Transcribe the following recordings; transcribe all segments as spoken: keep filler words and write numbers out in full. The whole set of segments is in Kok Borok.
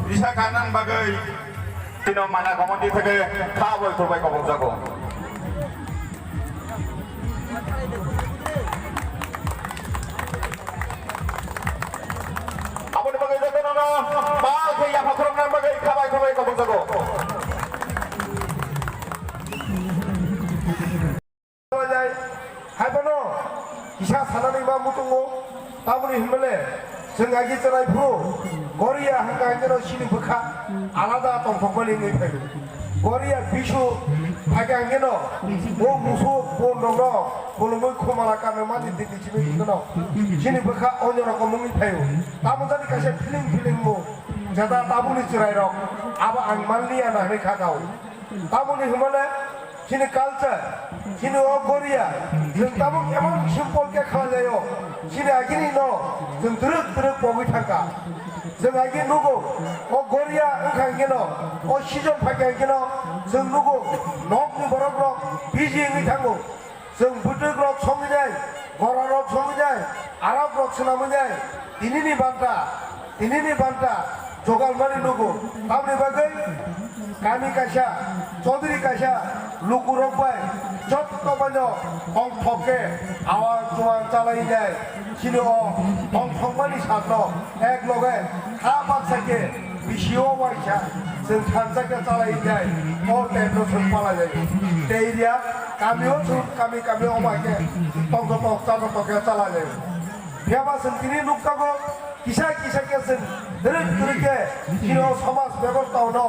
Bisa kanang bagwi tino mana komodi theke kha bai khurbai kobok jago. Aboni bagwi jotono no bal khe yapha khurokna bagwi kha bai khurbai kobok jago. Hai phano kisa sanani ma muchungo, tamoni hinmale chwng agi chwrai phuru Goria hwnkha hwnkhe no chini bwkha alada tongthokmani wngwi phaio. Goria bisu hwnkha hwnkhe no bo musuk bonrokno khulumui khumala kanwi mani dini chini hwnkhe no chini bwkha onyo rokom wngwi phaio. Tamo jani kaisa feeling feeling bo jeta tabukni chwrairok abo ang manliya na hwnwi kha kao. Tamoni hinmale chini culture, chini o Goria, chwng tabuk emon simple khe khlailaio, chini agini no chwng twrwk twrwk pogwi thangkha. Chwng agi nugo, o Goria wngkha hwnkhe no, o season phaikha hwnkhe no, chwng nugo, nokni borok rok busy wngwi thango. Chwng bwtwk rok songwi nai, gora rok songwi nai, arak rok swnamwi nai, tinini banta, tinini banta jogal mani nugo. Tamni bagwi kami kaisa, Chaudhary kaisa, lukurok bai jotto baino tongthok khe awang chuwang chalai nai. Chini o tongthokmani sakno ek loge kha baksa khe bisio waisa chwng thansa khe chalai nai, o tepno chwng palai lai. Tei ria kamio chwng kami kamio omo hai khe tongthok tongthok khe chalai lai. Phiya ba chwng tini nukjago kisa kisa khe chwng twrwk twrwk khe chini o somaj bebosta no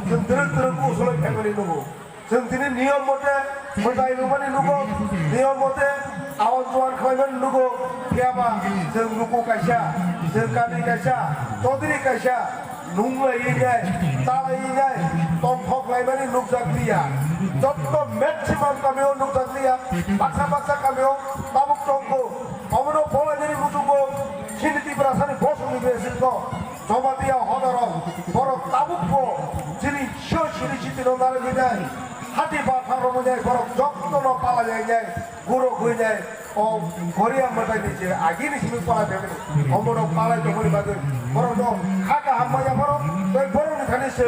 chwng twrwk twrwk usulai phaimani nugo. Chwng tini niyom mote mwtai rwmani nugo, niyom mote awan chuan khlaimani nugo, phiya ba chwng luku kaisa, chwng kami kaisa, Chaudhary kaisa, nunglaiwi nai, talaiwi nai, tongthok laimani nukjak liya. Jotto maximum kamio nukjak liya, baksa baksa kamio tabuk tongkho. Omono polainani muchungo chini Tiprasani bosongni bwswkno Jamatia hodarok borok tabukbo chini sio siri sitino narwgwi nai, hati bathang romwi nai, borok jottono palai lai nai, guro gwi nai, o Goria mwtaini je agini simi palai phaimani, omono palai tongmani bagwi borokno kha kaham maya borok, tei borokni thani se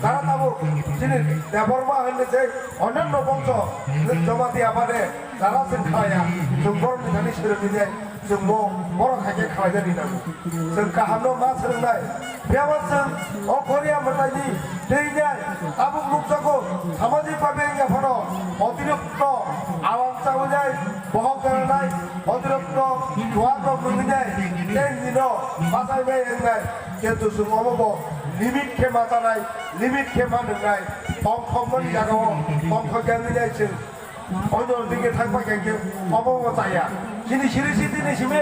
jara tabuk chini Debbarma hwnwi je onyanno bongso Jamatia bade jara se khlaiya, chwng borokni thani swrwngwi nai. Chwngbo borok hai khe khlainani nango. Chwng kahamno ma swrwngnai. Phiyaba chwng o Goria mwtaini twi nai tabuk nukjago, samajik babe wngya phano otirokto awang chawi nai, bohok beranai, otirokto chuwak rok nungwi nai, tei nino bachai bai wngnai. Kintu chwng omo bo limit khe ma chanai, limit khe ma nwngnai, tongthokmani jagao tongthok ya wngwi nai chwng. Oino dike thangpa khe khe omo bo chaya. Chini siri si tini simi.